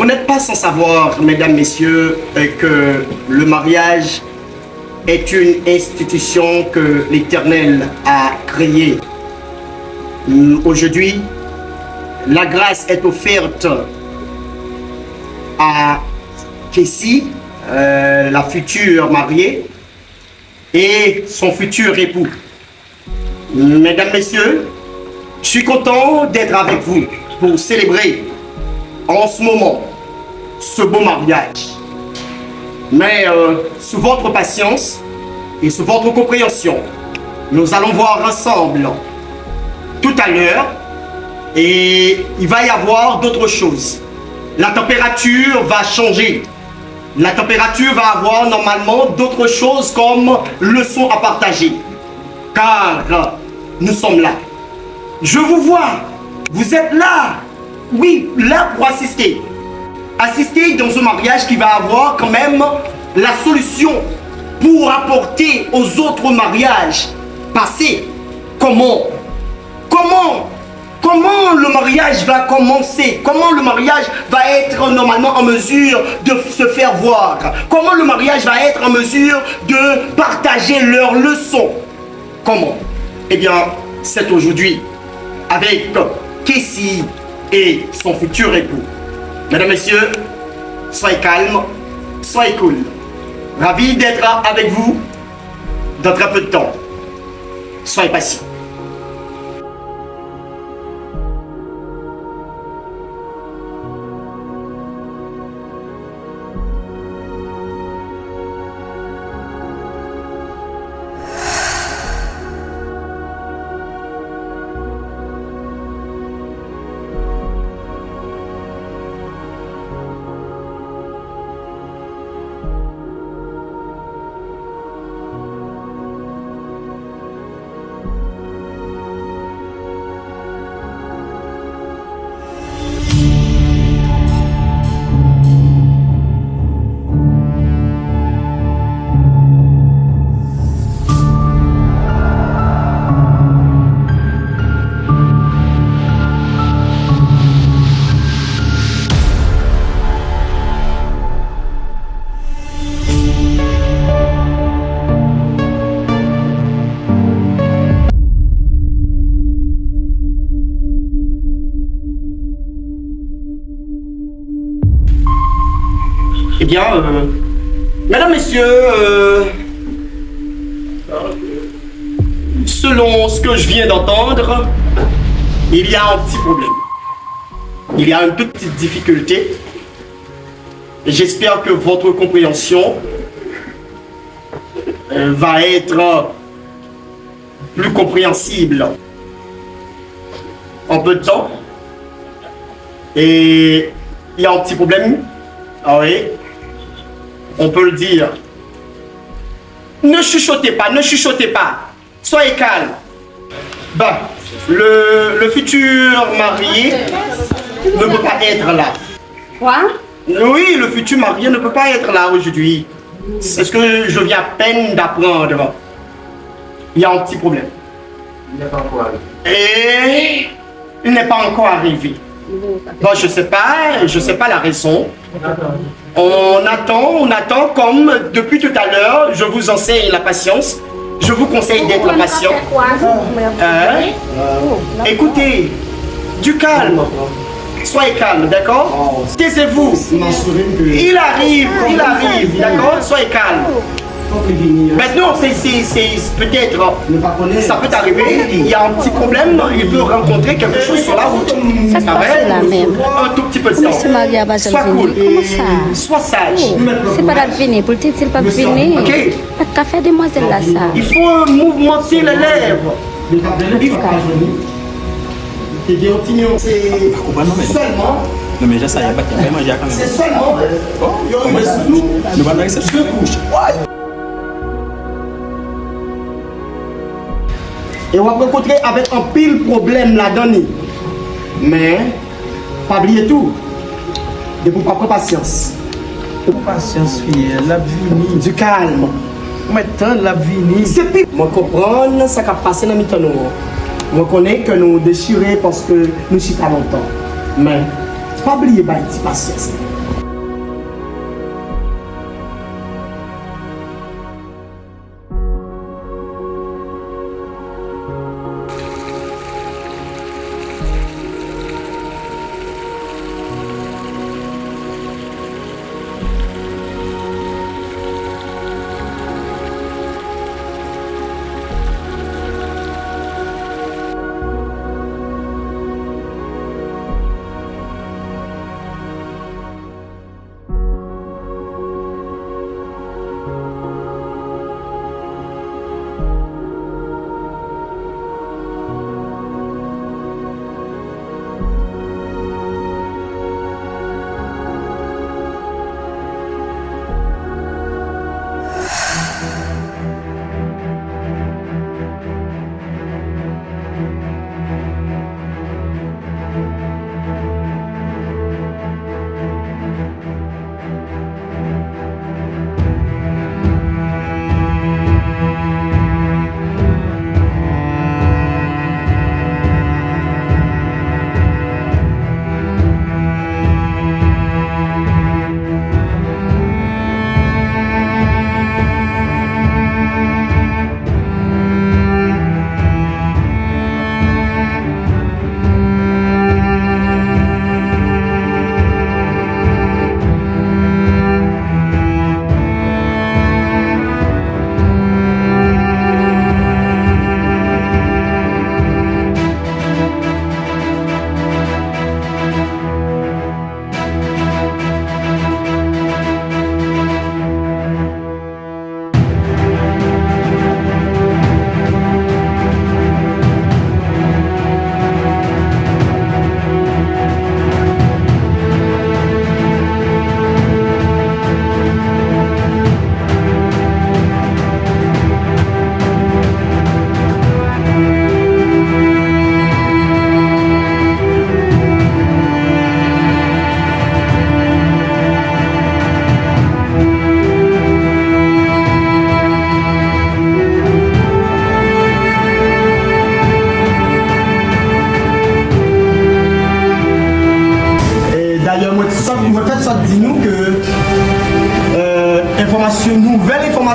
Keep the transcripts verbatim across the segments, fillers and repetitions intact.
Vous n'êtes pas sans savoir, mesdames, messieurs, euh, que le mariage est une institution que l'Éternel a créée. Hum, aujourd'hui, la grâce est offerte à Kessie, euh, la future mariée, et son futur époux. Mesdames, Messieurs, je suis content d'être avec vous pour célébrer en ce moment ce beau mariage. Mais euh, sous votre patience et sous votre compréhension, nous allons voir ensemble tout à l'heure et il va y avoir d'autres choses. La température va changer. La température va avoir normalement d'autres choses comme leçons à partager. Car nous sommes là. Je vous vois. Vous êtes là. Oui, là pour assister. Assister dans un mariage qui va avoir quand même la solution pour apporter aux autres mariages passés. Comment Comment Comment le mariage va commencer? Comment le mariage va être normalement en mesure de se faire voir? Comment le mariage va être en mesure de partager leurs leçons? Comment? Eh bien, c'est aujourd'hui avec Kessie et son futur époux. Mesdames, Messieurs, soyez calmes, soyez cool. Ravi d'être avec vous dans très peu de temps. Soyez patients. Eh bien, euh, mesdames, messieurs, euh, selon ce que je viens d'entendre, il y a un petit problème. Il y a une toute petite difficulté. J'espère que votre compréhension euh, va être plus compréhensible en peu de temps. Et il y a un petit problème. Ah oui, on peut le dire. Ne chuchotez pas, ne chuchotez pas. Soyez calme. Bah, le, le futur marié ne peut pas être là. Quoi? Oui, le futur marié ne peut pas être là aujourd'hui. C'est ce que je viens à peine d'apprendre. Il y a un petit problème. Il n'est pas encore arrivé. Et il n'est pas encore arrivé. Bon, je sais pas, je sais pas la raison. On attend, on attend, comme depuis tout à l'heure, je vous enseigne la patience. Je vous conseille d'être patient. Hein? Écoutez, du calme. Soyez calme, d'accord? Taisez-vous. Il arrive, il arrive, d'accord? Soyez calme. Mais non, c'est, c'est, c'est peut-être, ça peut arriver, il y a un petit problème, il peut rencontrer quelque chose sur la route. Sa k pase la menm? Un tout petit peu de temps. Mesye marye a pa janm vini. Kòman sa? Sois sage. Se pa l ap vini, pou l te di l p ap vini. Ok. Sa k ka fè demwazèl la sa? Il faut mouvementer les lèvres. Il faut... Te gen yon ti nyon, se sèlman... Non, men jan sa y ap bat, y ap bay manje a kanmenm. Se sèlman yo rive sou nou. Nou pa bay se de kouch. E w ap rankontre avèk anpil pwoblèm ladan li. Men, pa bliye tou, depi w pa pran pasyans. Pasyans, Fiyèl, l ap vini. Du calme. Mwen tann l ap vini. Se pi... Mwen konprann sa k ap pase nan mitan nou an. Mwen konnen kè nou dechire paske nou chita lontan. Men, pa bliye bay ti pasyans.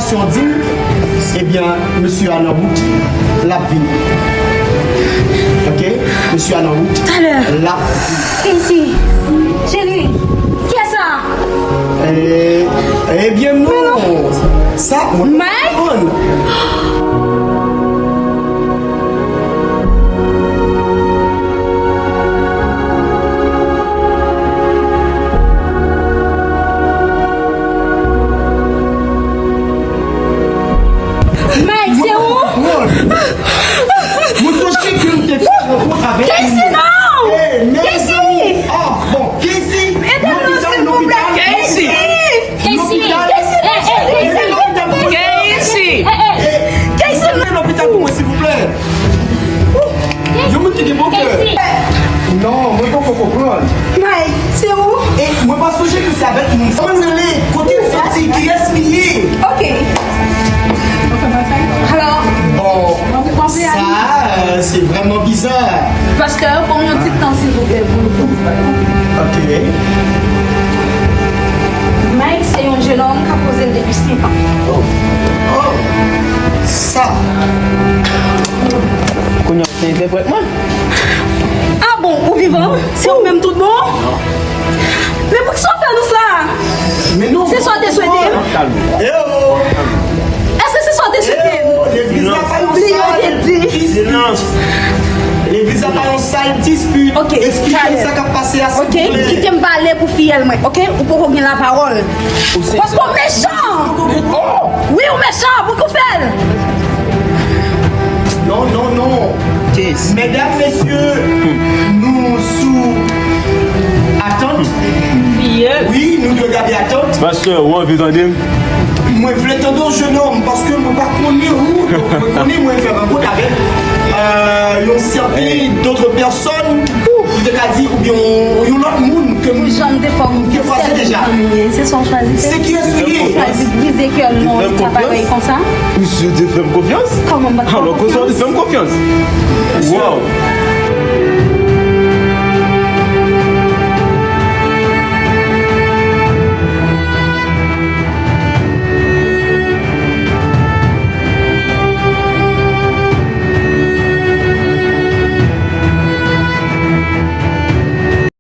Sou di m, ebyen, mesye a nan wout, l ap vini. Ok? Mesye a nan wout, talè, l ap vini. Casey, cheri, kiyès sa? Eh, ebyen, non. Sa, mwen pa konprann. Mike, se ou? Mwen sonje ke m te fè rankont avèk Casey, non! Casey! Ah, bon, Casey! Ede nou, silvouplè, Casey! Casey! Casey! Casey! Casey! Casey! Casey! Lopital pou mwen, silvouplè! Yon moun ki gen bon kè. Non, mwen poko konprann. Mike, se ou? E mwen pa sonje ke se avèk moun sa. Mwen rele, kote l soti, kiyès li ye? Ok. Alò, bon, sa, euh, se vrèman biza. Pastè, ban m yon ti tan, silvouplè, pou nou. Ok. Mike se yon jenòm k ap koze l depi senk an. Oh, oh, sa. Kounye a w se entèprèt mwen. Ah bon, ou vivan? Se ou menm tout bon? Men poukisa w fè nou sa? Se sa w te swete? Èske se sa w te swete? Bliye w te di. Silans. Legliz la pa yon sal dispit. Ok, talè. Eksplike m sa k ap pase a, silvouplè. Ok, kite m pale pou fiyèl mwen, ok? Ou poko gen lapawòl. Paske w mechan! Wi, w mechan, poukisa w fè l? Non, non, non. Medam, mesye, nou sou atant. Wi, nou dwe gade atant. Pastè, ou anvi tande m? Mwen vle tande w, jenòm, paske mwen pa konnen ou. Donk, mwen konnen mwen fè rankont avèk, euh, yon sèten dòt pèsòn, ou te ka di, oubyen yon, yon lòt moun ke m te kwaze deja. Se sa w chwazi fè? Se kiyès li ye? Ou chwazi brize kè l nan yon eta parèy konsa? Misye te fè m konfyans? Kòman m pa t fè w konfyans? Alò, konsa w te fè m konfyans? Wow!